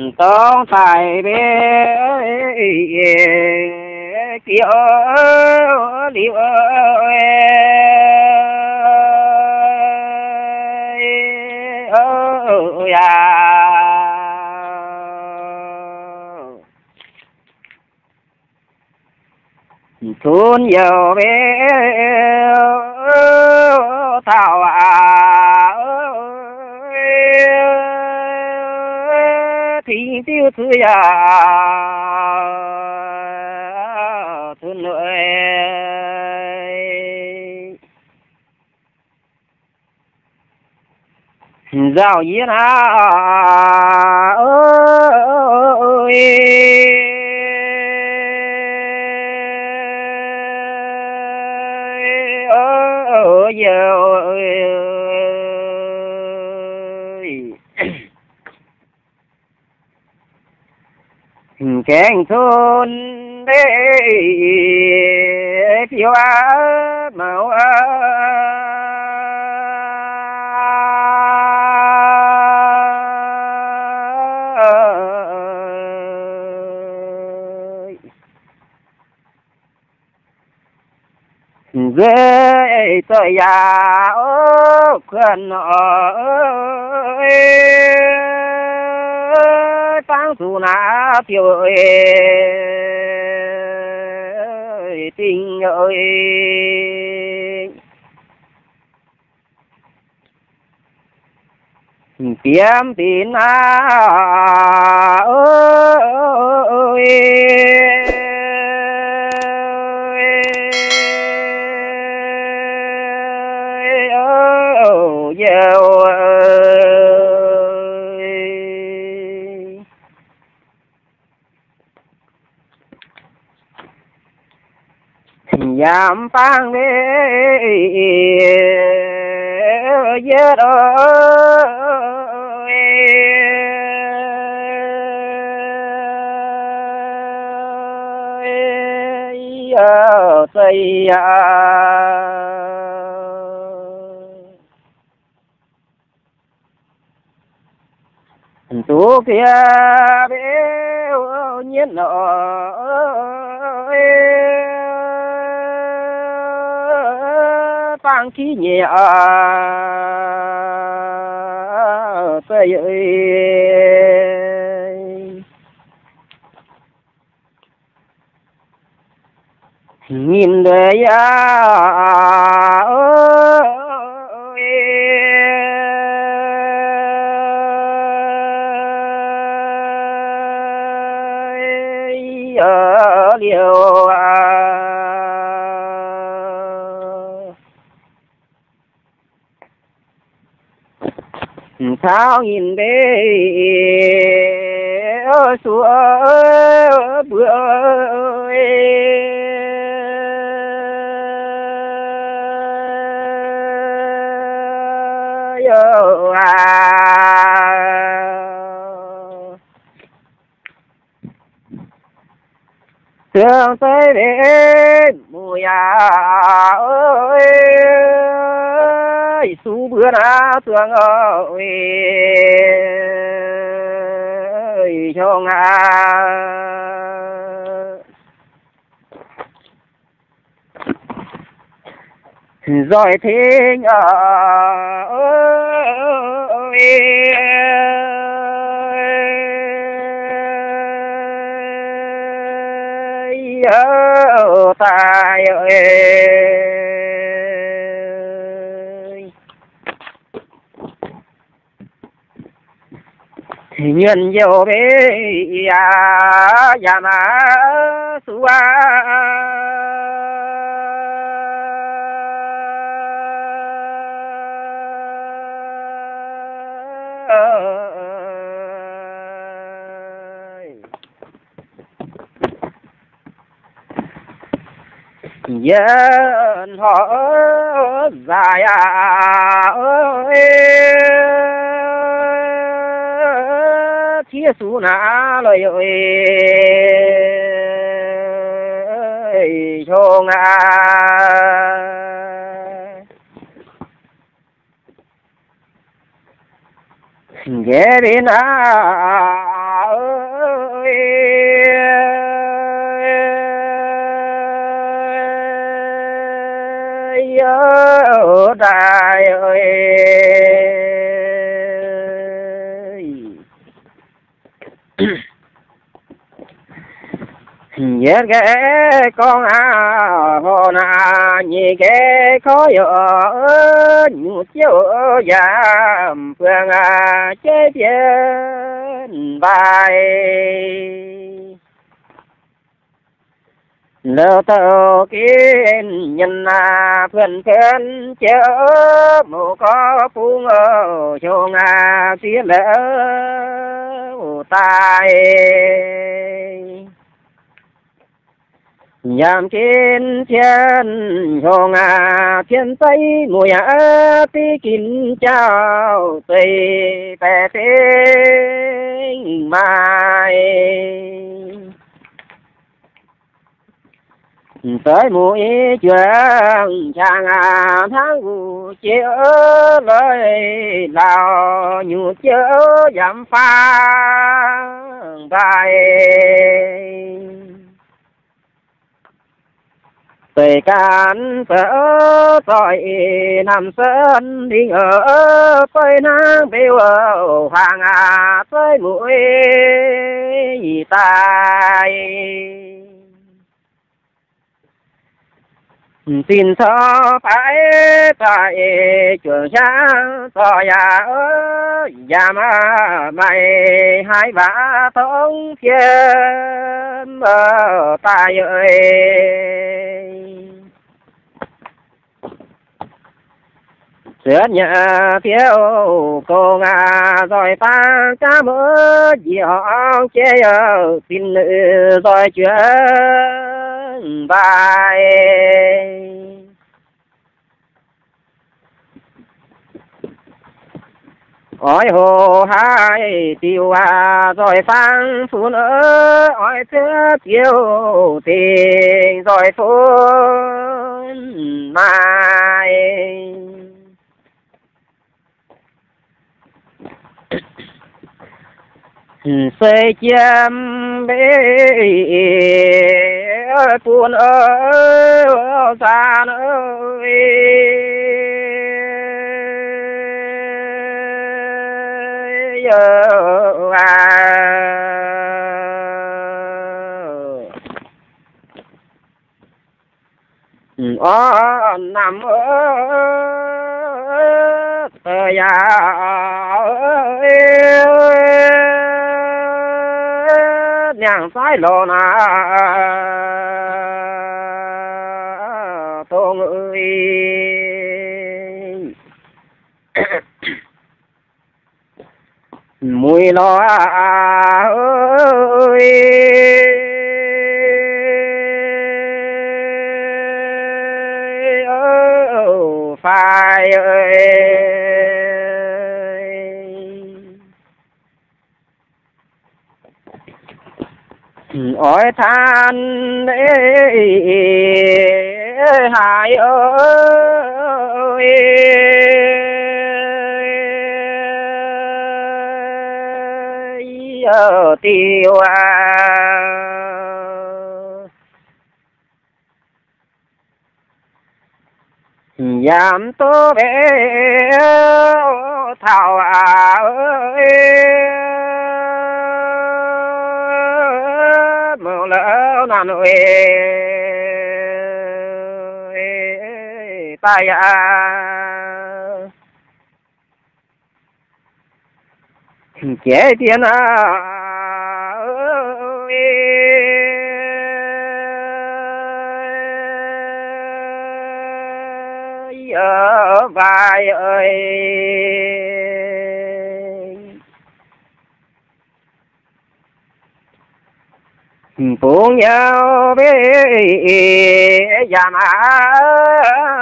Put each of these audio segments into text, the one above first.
Dongh daic mbe, diuh liuz, yaac cunx youh mbe taux aqv, tingx diuv zuiz yaac cunx nzauh yie naaiv. Gaengh cunx ndeic biouv aqv, maux aqv, nzueic zoih yaac kuonx nor, fangx zuqc naaiv biouv dingh. Biemv binc aqv, yaac mv bangc mbe yietv oc. Zeiz yaac duqv bieqc mbe nyitv oc, bangc kiv nyeic oc, zeiz nyim ndueic yaac liouh aqv. Taux nyim mbe suov mbuo Zuangx zeiv mbe muoz yaac suv mbuo naaiv zuangx hiong aqv. Nzoih tengx daaih nyuonh youh mbe yaac yaac maaih suv aqv. Yie horc nzaaix aqv, tiev suv naaiv loic hiong aqv. Nqaeqv mbenc aqv, Yietv nqae gorngv aqv, horh naaic nyic nqae gorngv yaac nyungc ziouv yaac buangh aqv, jeiv bienh mbaih. Louh douh ginv nyienx aac, puonx puonx jiex muoz gorx bung oc, hiuv aac ziex louh daaih. Yaac ginv cien hiuv aac, cien zeiv muoz yaac biv ginv jauv zeih baeqc dengv maaih. Doix muoz i juangc qangx aac, hnangv wuc jiex loiv lauh, nyungc ziouv yaac fangx daaih. Zeiz gan zoux zoih hnamv senv lingh oc, beiv hnangv mbeu oc, huaang aac, zeiv mueiz daaih. Zinh caux baaix daaih, juangc hiaangx zorc yaac, yaac maaih haaix waac tongv fiem daaih. Zuotc nyei biouv gong aac, nzoih dangh jaav muoz njiec horngz jiex youh zinh nzoih juangc mbaih. Oix hoqc haaix diuc aac, nzoih fangx funx, oix cuotv biouv dingc nzoih funx maaih. Se jiem mbeih bun zan aac. Orv namx deix yaac niangh zaaiv lorz naaic dongh muic lorz fai. Oix tan haaix diuc aac. Yaac mv duqv mbenc taux aac, mouc louh naanc daaih yaac jeiv dien aac. Mbaih bungx nyei mbeih yaac maaih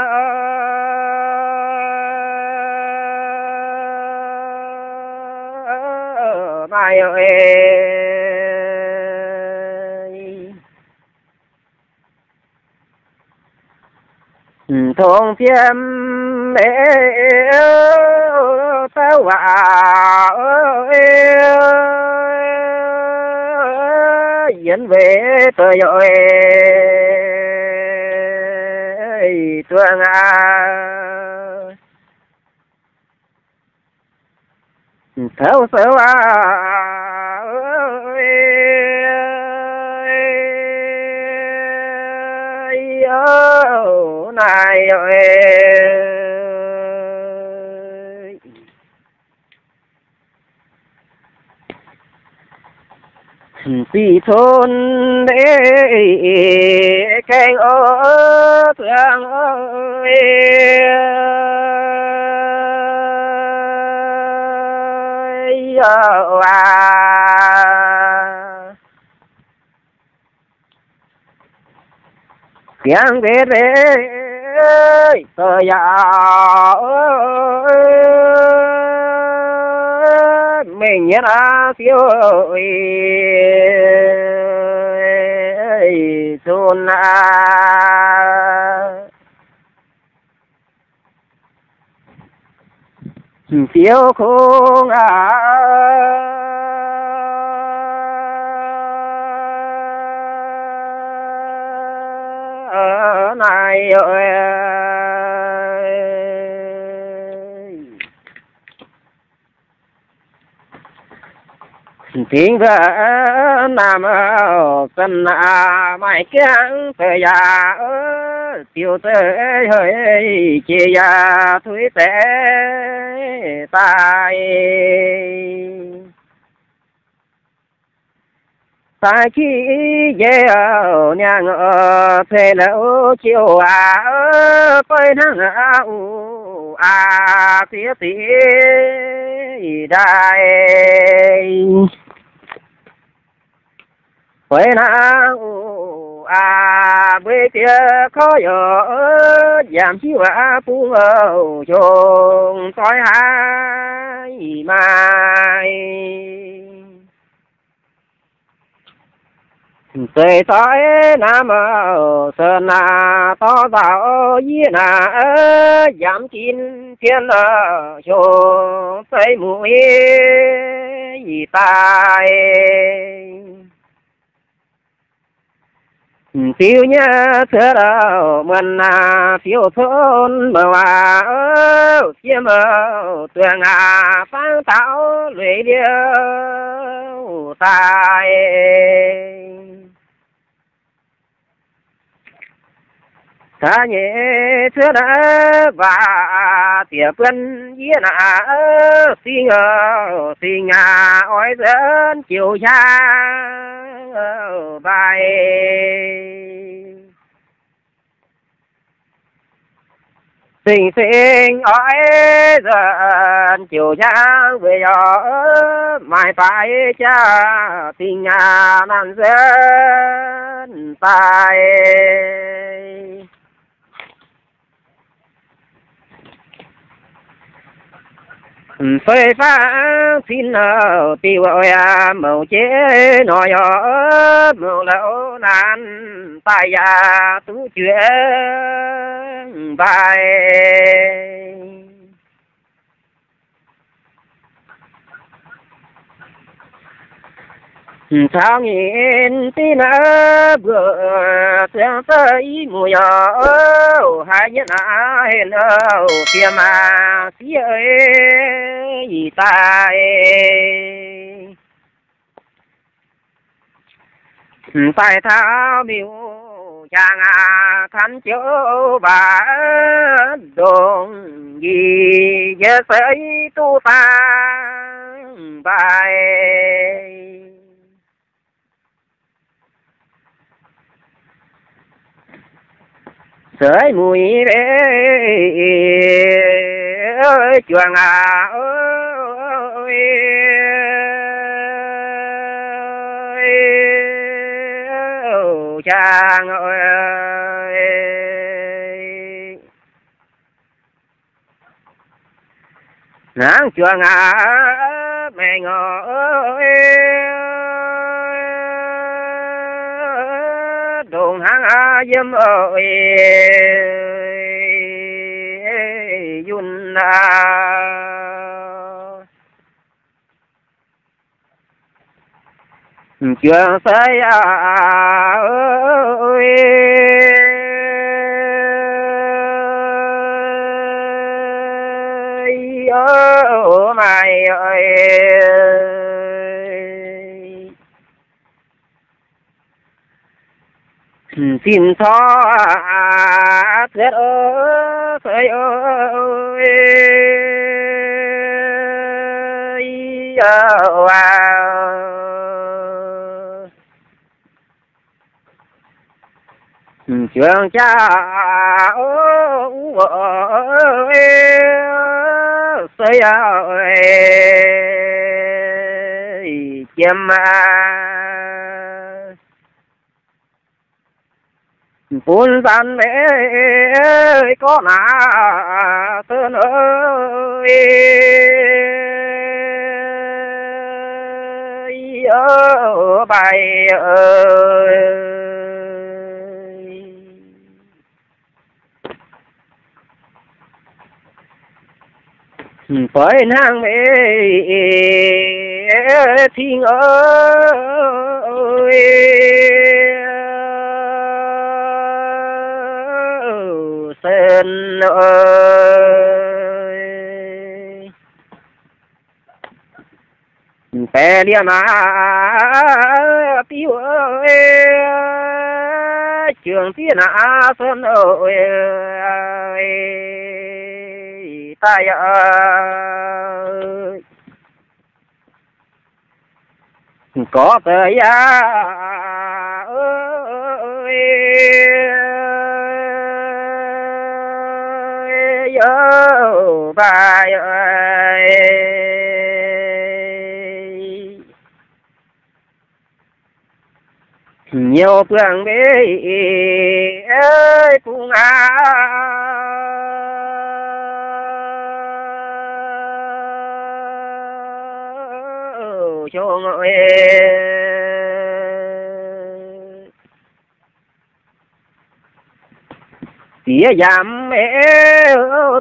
tongx fiem fouv waac yienx weic deix duqv aqv. Taux sou aac, Naaiv, ziqc cun ndeic gaengh oc, zuangx oc, yauh aac. Ziangx mbenc mbenc zoih yaac mengh nyienh aqv, siouv cun aqv. Ziouv kungx aac, naaiv tengx mbuo naamh zanc maaih jangv zoih yaac ziouc zoih hei jiex yaac tuix deix daaih. Daaih qiex njiec niangh ceix louc jiouv aac, fai hnangv uv aac ziex zic daaih. Fai hnangv uv aac mbeix bieqc korv yoc, yaac hiuv aac bung ouh hiong doix haaix maaih. Zeiz doix naaiv mouc sou naaic dorh nzauc yie naaic, yaac mv ginv zien hiong zeiv mueiz daaih. Ziux nyei cuotv dauh muonc aac, ziouc cun mouc aac, fiev mouc duqv aac, fangx taux lueic liouh daaih. Da'nyeic cuotv aac, waac diex buonv yie naaic, singx ouc singx aac, oix nzuonx joux hiaang mbaih. Singx singx oix nzuonx joux hiaang weic yaac maaih baaix jaax dingh aac, nanv nzuonx daaih. Fei fangx cin ouc diuh oix mouc jeiv nor yaac mouc louc nanv daaih yaac duqv juangc mbaih. Caux nyei dinh naaiv mbuo zuangx za'gengh muoz yaac haiz nyei naaiv heuc fiev maac sieqv daaih. Daaih taux miuc-jaang aac, tanv jouv mbaac ndongc njiec, yie seix duqv dangh mbaih. Seix mueiz mbenc juangc aac, jaang hnangv juangc aac, maengx ndongc hnangv yiem yunh aac. Juangc sai aac, maaih zinh corc Suotv o, suotv o, aa, juangc jaax o, suotv o, jiem aac. Bun zanc meih gorngv naaic, Sen aac, mbaih, doix hnangv meih cing, Sen aac. Baeqc liemh aac, diuv, juangc zieqv naaic, Sen aac, daaih, gorx deix yaac, yaac mbaih, nyouz buangh mbeih bung aqv, hiuv diex yaac mv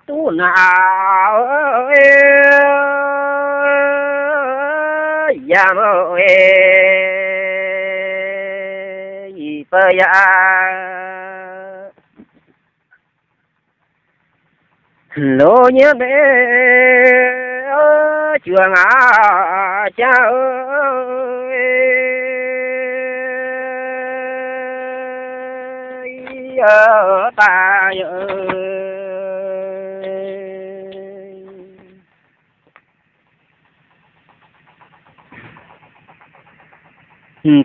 duqv naaic, yaac mv baac yaac loz nyei mbeih juangc aqv, jaax daaih.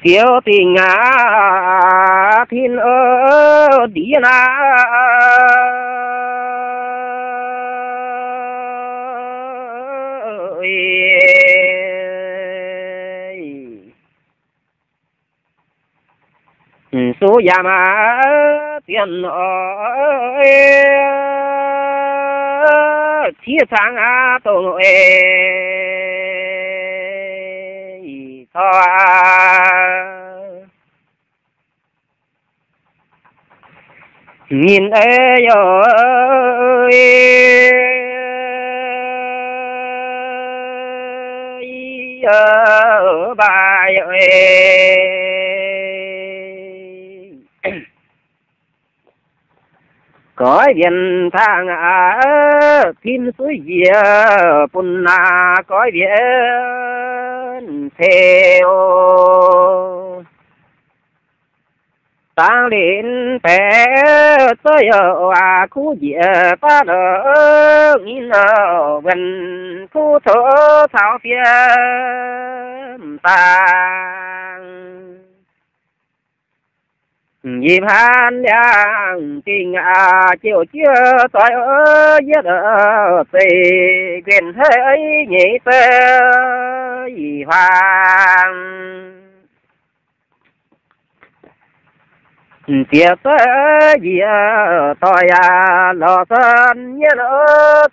Ziouv dingc aqv, tin ndiev naaiv. Suv yaac maaih zien oc, ciev cangv aqv, dongh eix corc ninh eix youh mbaih. Goiv wienx tang aqv, tin suiv njiec bun naaiv goiv wienx ceix oc. Dangx linz baeqc zoih youh aqv, kuv njiec baav nor, ninh wuonx kuv coqv caux fiem dangx. Yie hnamv liangx dingh aqv, jouh jiex doix yietv zeiv nquenh hei nyei zeiv huaang. Ziex zeiv njiec doic aqv, lorz san nyienh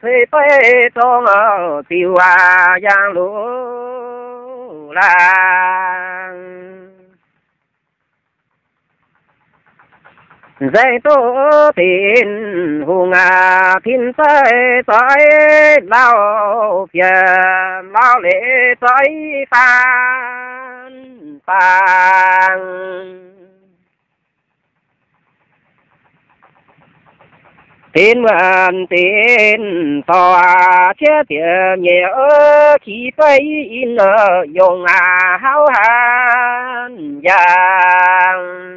ceix beiv dorngx ziux aqv, yangh luv laangz. Nzaeng doz Tin-Hungh aac, tin zaih zoih lauh fiev lauh leiz zoih faanv faang. Tin muonc tin dorh aqv, qiex ziepc nyeic ki beiv in yongh aqv, hauv hanc yangh.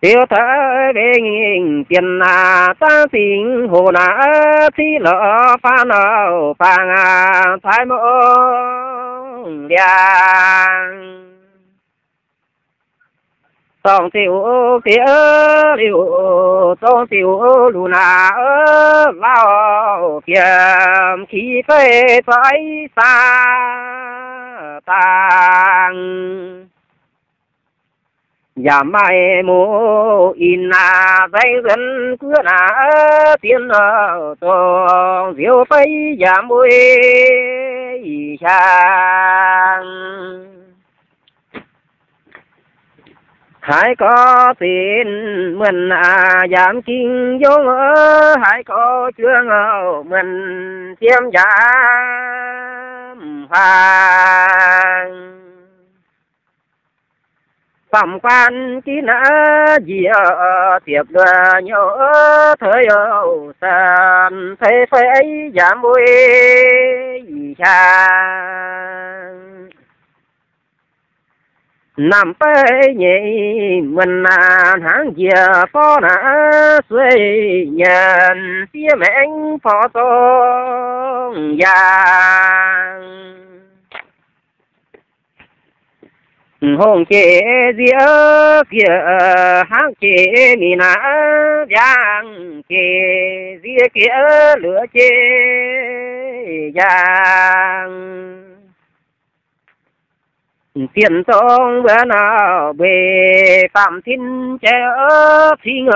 Ziouv taux wengh bienh naaic, zaangv zingh hoc naaic, ciqv lorz faanv auv bangc aac, cai mongh liangx. Zorng ziouc diev liouc, zorng ziouc luc naaic, lauh fiem ki fei zoi saah dangh. Yaac maaih muoz inh naaic, nzaeng nzuonx guoqv naaic, dien zorng nziouv fei yaac mbuo ih hiaangx. Haiz gorx zinh muonh naaic, yaac mv ging yongv, haiz gorx juov ngau muonh jiem yaac mv huaang. Famv guan ginv aqv, njiec ziepc luoqc nyouv teix youh san, teix fei yaac mbuo ih hiaangx. Namh beiv nyei muonh naaic, hnangv njiec borv naaic, sueih nyienz fiev maengx porv zorng yaangh. Hongh jiex nziev fiev, hnangv jiex mingh naaiv, ndiangx jiex nziev fiev, luoqc jiex yaangh. Zien zorng mbuo naaic, mbueiz baamh tin jaiv cingx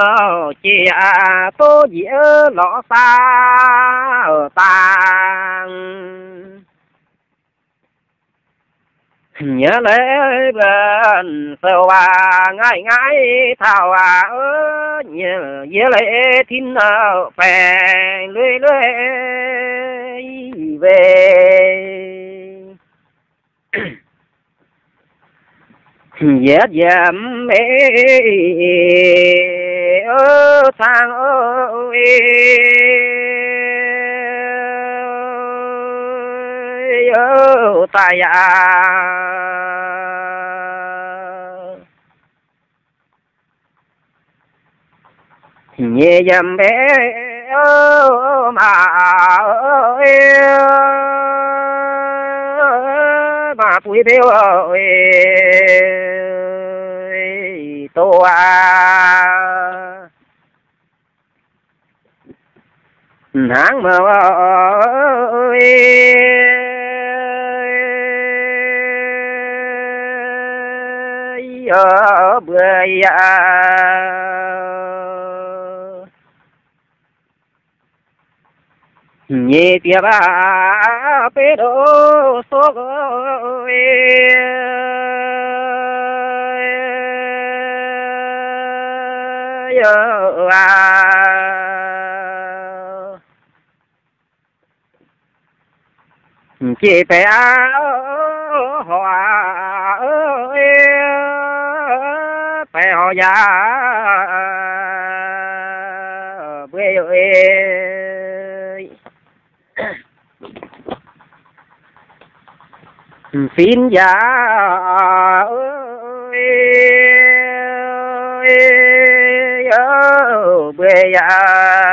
jiex aqv, doqv njiec lorz saauv dangh. Yie leiz mbuo sou waac ngaaic ngaaic taux waac, yie leiz tin baengc lueiv lueiv weic. Yietv yiem meiv cang daaih yaac nyei yiem meiv maac, maac buix beu doqc aqv. Hnangv mbuo yaac nyei diex baac beiv ndoqv sokv aav. Jiex baeqc aav, horc aav, baeqc horc yaac mbuo fin yaac mbuo yaac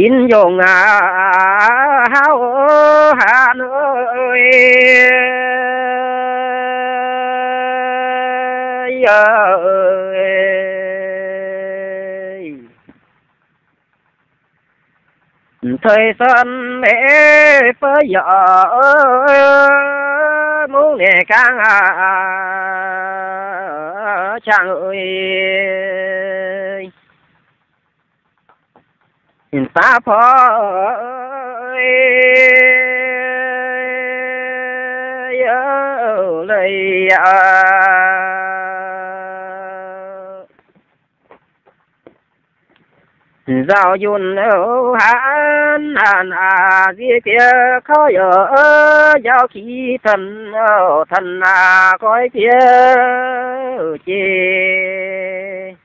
in yongh aav, hauv haaix tei san meiv fai yaac mungv naeqc gaang aav, qangx daav porv leiz aav. Nzauh yunh hanc hanc aac, nzie diex kouv yaac njaaux ki tanc tanc aac, goiv diex jiex.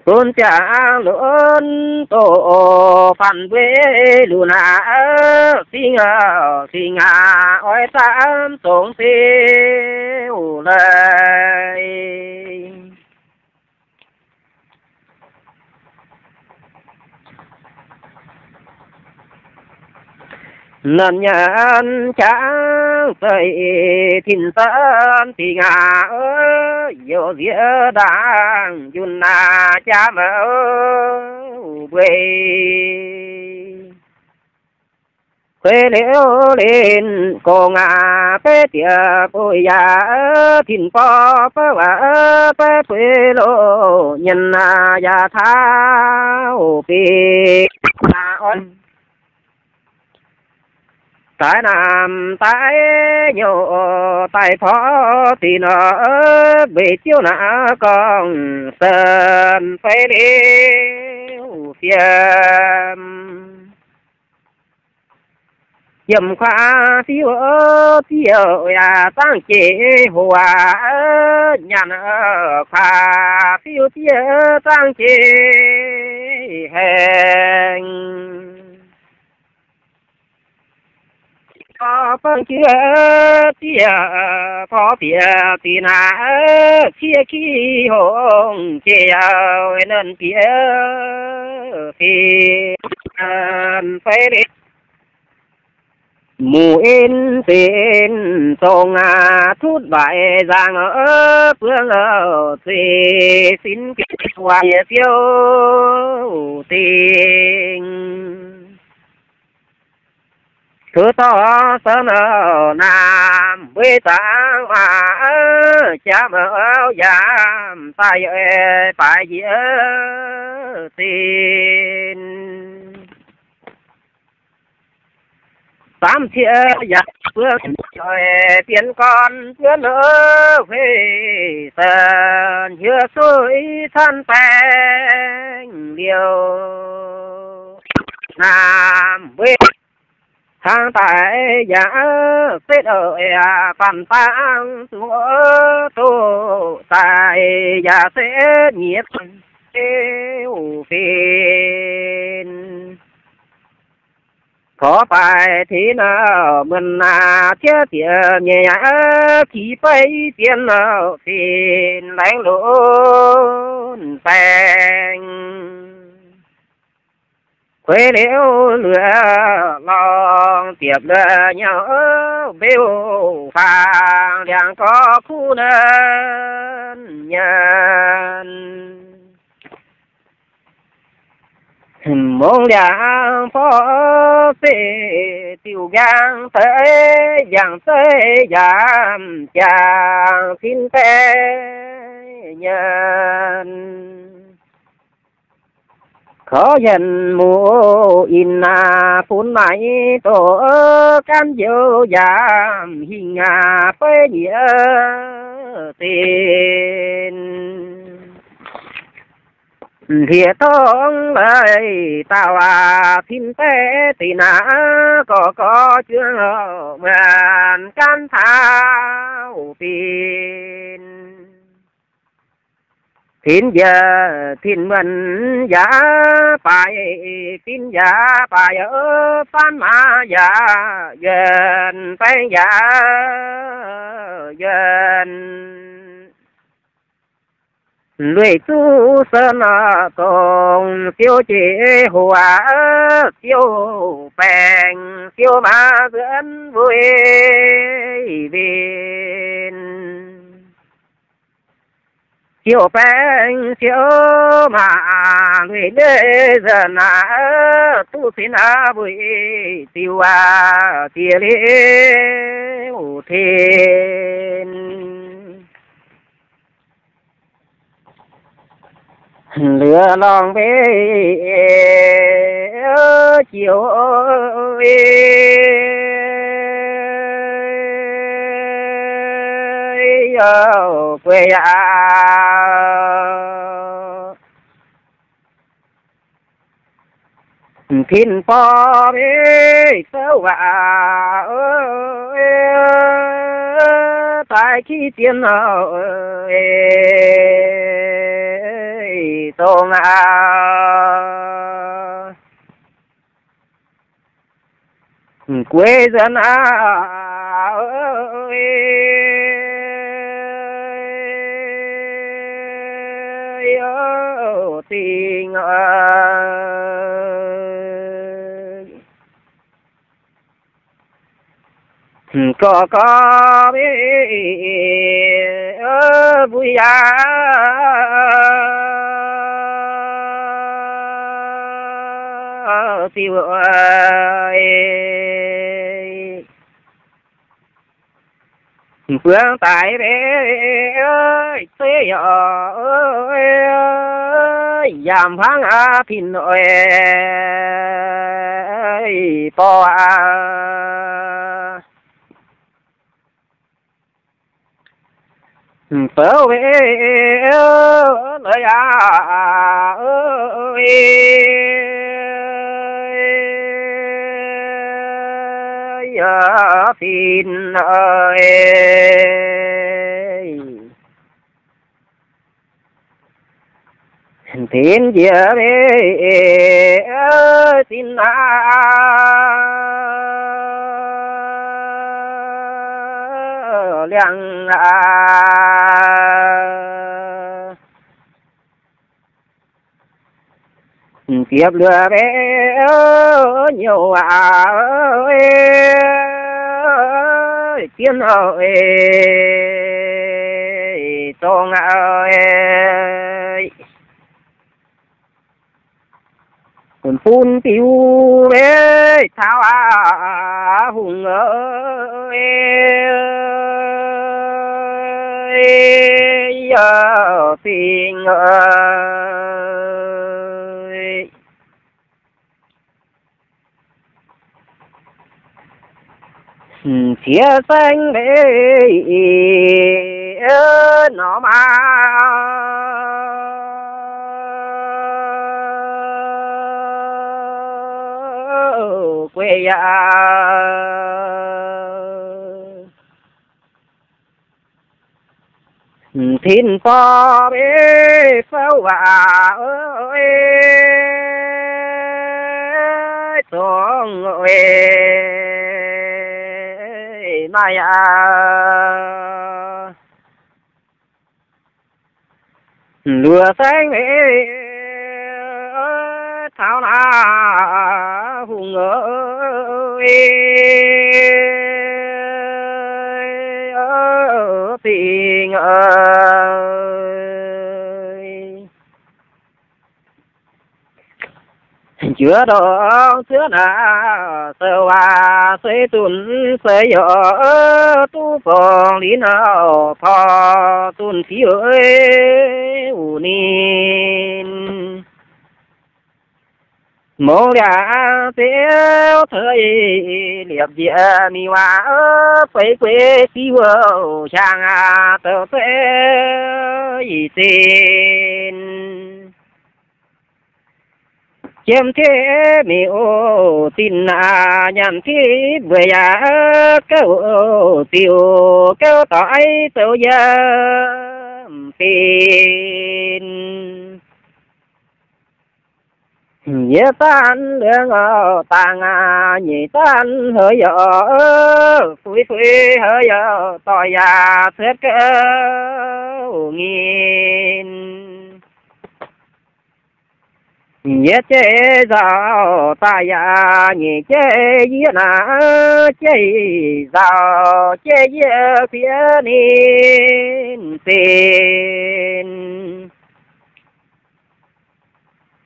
Bun ziangx lunx doqc faanh mbuo lunx aqv, fingx aqv, fingx aqv, oix zaamv dongz beu leiz. Nanc nyanc jangv zeiz tin zanv dingc aqv, youc nziex ndaangc njunh aqv, jaav mouc mbueiz. Kuei liuz linh gong aqv, beiv diex buih yaac tin borv beiv waac beiv bueix loz nyienz aqv, yaac taux bih daaih naamh daaih nyouh daaih porv dinh nor, mbeix ziouv naaiv gorngv sen fei liuz fiem. Yiem kuaaiv fiuv ziouc yaac zangv jiex hoc aqv, nyanc kuaaiv fiuv ziouc zangv jiex haengh. Gorx bangv juov ziex gorx bieqc zinh aqv, cie ki hongh jiex yaac nanv bieqc fih fei liuz. Muc in zinh dongh aqv, tutv mbaaic nzangc buonv louh zeiv sin bieqc waac nyei fiou dingc. Tov dorh sou naamh mbueiz zaangc maac jaav mouc yaac daaih baaix njiec zinh. Samv ciev yaac buonv bienx gorn buonv hueiv sen hiuv suiv canv baengh liouh. Naamh mbueiz cangx daaih yaac setv yaac faanh dangh zungx doqc daaih yaac setv nyiec beu fin. Korv baaih teix naaiv muonc aac, tiev diex nyei yaac qiex beiv zien fin laengz lunx baengh. Kuei liuz luoqc lorngh ziepc luoqc nyauv mbeu faang liangx gorx kuv nanv nyanc. Mongh liangx borv se diuh nqaang deix, yangh zeiv yaac jangx cin baeqv nyanc. Korv yienh muoz inh aac, fun maaic doqc gaanv njoux yaac hingh aac, beiv nyiec zinh. Hlieqv tongv leiz dauh aac, cin baeqv deix naaic, gorx gorx juov muonc gaanv taux fin. Fin njiec fin muonc yaac baaix, fin yaac baaix, faanv maaz yaac yuonc, baeng yaac yuonc. Lueic zuqv sen dongh siou jiex hoc aac, siou baeng siou maaz nzuonx weic winh. Siou baeng siou maaz lueic lueic nzunc aac, duqv cin aac weic diuh aac ziex liuz tin. Luoqc lorngh mbeix jiouv guei aac. Tin borv meiv souv waac daaih kiv zien nor, dongh aqv. Guei nzuonx aqv, Dingh aac. Gorx gorx mbuo yaac diuh, buangh daaih mv zeiz yaac yaac hmuangv aqv, pin oix borh aqv. Bouv weic leiz aqv, fin oix. Tin njiec meiv zinh aqv, liangh aqv. Ziepc luoqc meiv nyouv aqv, jienv oix dongh aqv. Bun diuh meiv taux aqv, hungh aac, yaac dingh aqv. Ziex saengv meiv norm aqv, guei yaac Tin-borqv meiv fouv waac, zongx maaih aqv. Luoqc saengv meiv taux naaiv hungh, dingh njuov ndorngx zuov naaic, sou waac seix zunc seix yaac duqv borngc linz auv porv zunh fiuv wuc ninh. Mongx liangx ziouv ceix liepc njiec mingh waac, feix gueix fiuv hnyangx douz zeiv ih zinh. Jiem tiev mingh oc, zinh aac, nyanc tiev mbuo yaac gouv ziux, gouv doix zoux yiem fin. Yie zanc liuz dangh aac, nyic zanc heuc yaac fuix, fuix heuc yaac doic yaac cuotv gouv nginh. Yietv jeiv nzauh daaih yaac nyic jeiv yie naaic, jeiv nzauh jeiv yie fiev ninh zinh.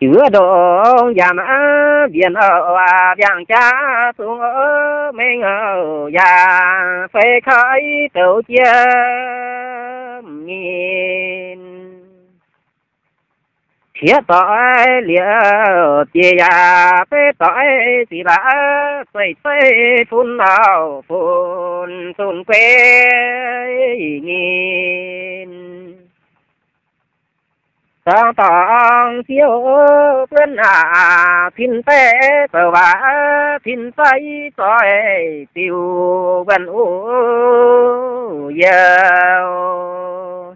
Juov ndongc yaac mbienc waac mbiaangx jaax zungx mengh yaac feix koi douz jiem nginh. Qiex doic liouc jiex yaac beiv doic ziqc laaix zeiv zeiv fun auv fun zunh gueix nginh. Dorngx dorngx ziouv buonv aac, tin deix zoux waac tin deix zoih ziux wuonh uv youh.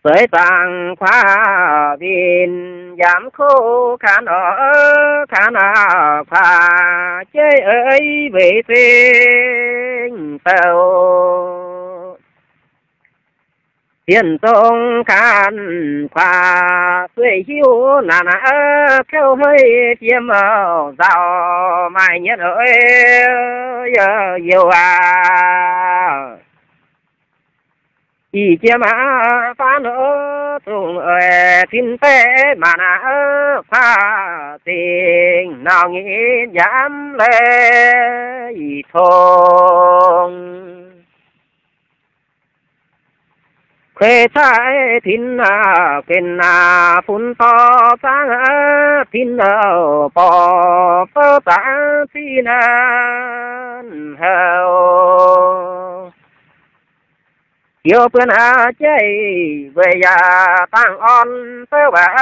Seix zaangc kuaav winh yaac kouv kanh oc, kanh aqv kuaav jeiv eix weic zengc douc. Bienh zong kanh kuaav sueih hiuv naanc aqv, kouv hleix fiem nzauh maaih nyienh oix youh aac. Ih jiem aqv, faanv oc, zungh oix tin deix maanc aqv, kuaav zingh nauc nyitv yaac mv leiz ih tong. Kuei cai tin aqv, guenx aqv, funx dorh zaangv aqv, tin aqv, borqc fouv zaangv zinh naanc houc. Ziouv buonv aqv jeiv weic yaac dangh orn fouv waac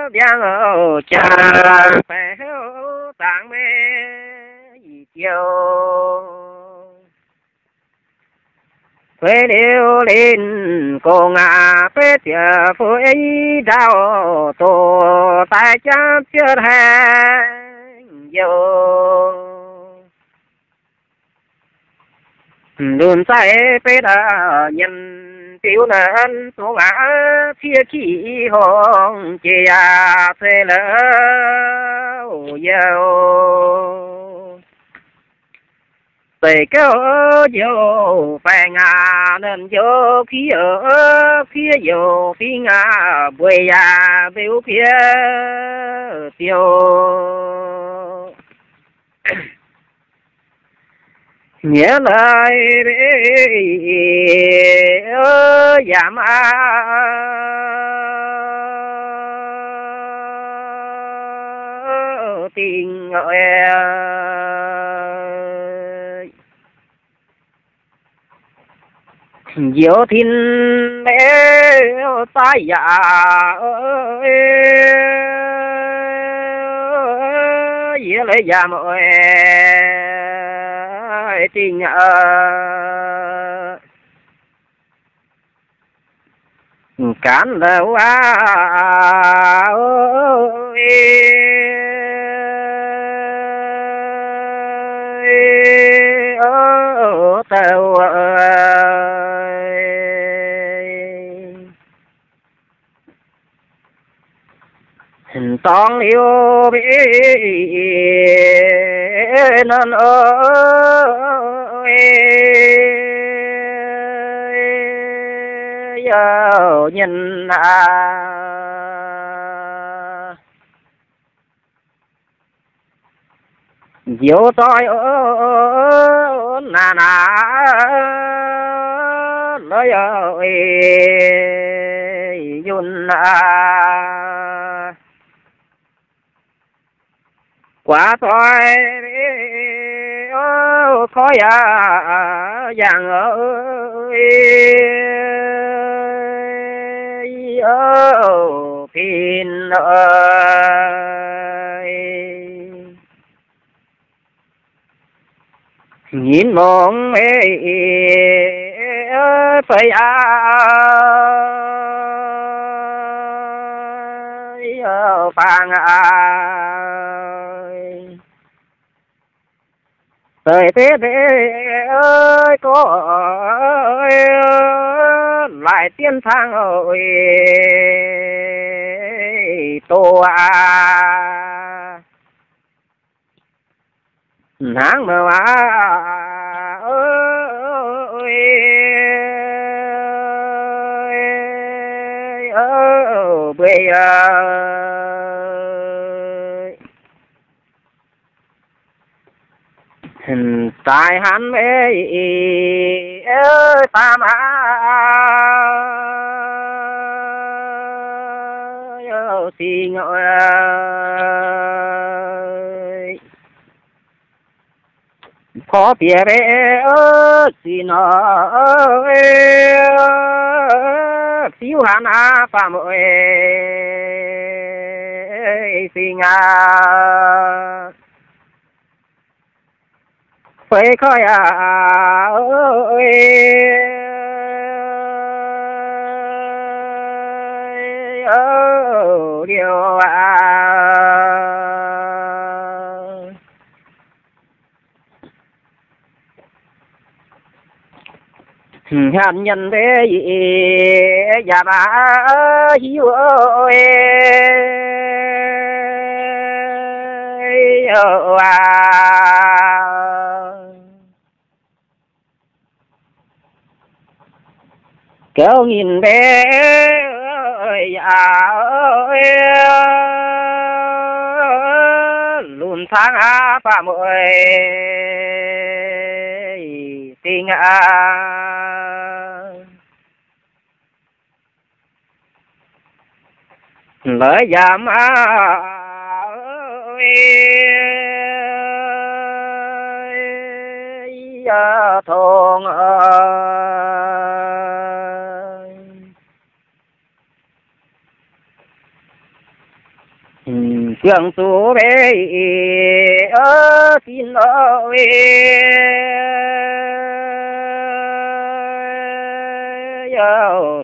ndiangx jaax baeqc houv zaangc meiv ih ziouc. Kuei liuz linh gong aqv, beiv ziepc fu'jueiv ndaauv doqc daaih jangv ziouc haengh youh. Lunx zaih betv aqv, nyiemc diuv naanc zungv aqv, ciev kiv hongh jiex yaac zeiz louh youh. Zeiz gouv youh baengh aqv, nernh youh kuiv, kuiv youh fingx aqv, mbueiz yaac mbiuv kuiv ziouc. Nyiex leiz yaac maiv dingh. Njoux tin maiv zaaih yaac yie leiz yaac maiv dingh. Ganh la'wuov douh dorngx liuz youh nyenh aac. Njoux zoih naanc aac, lorz youh yunh aac. Guaax zoih koiv yaac yangh fin. Nyinc mongc fei aac, fangx aac. Deix betv mbe gorx, laaix dien cang doz aac. Hnangv mv waac mbuo daaih hnamv ei, ei, baamh aqv, singx, korv bieqc mbe zinh nor, fiuv hnangv naaiv baamh ei, singx aac. Feix koiv aac, liouh aqv. Hanh nyanc mbuo yaac maiv hiuv aqv. Gouv nyinh mbuo yaac lunx caangv aqv, faam mueiz ding aqv. Lorz yaac maiv tongx. Buangh zuqc mbuo sin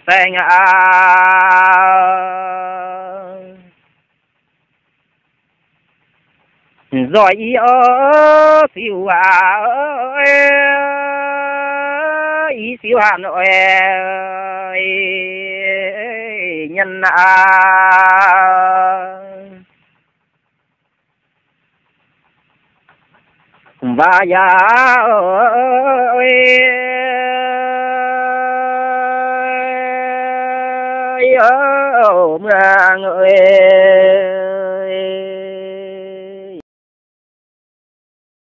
saeng aqv. Nzoih i siu aqv, i siu hanh oix nyanc aqv. Mv baac yaac muangx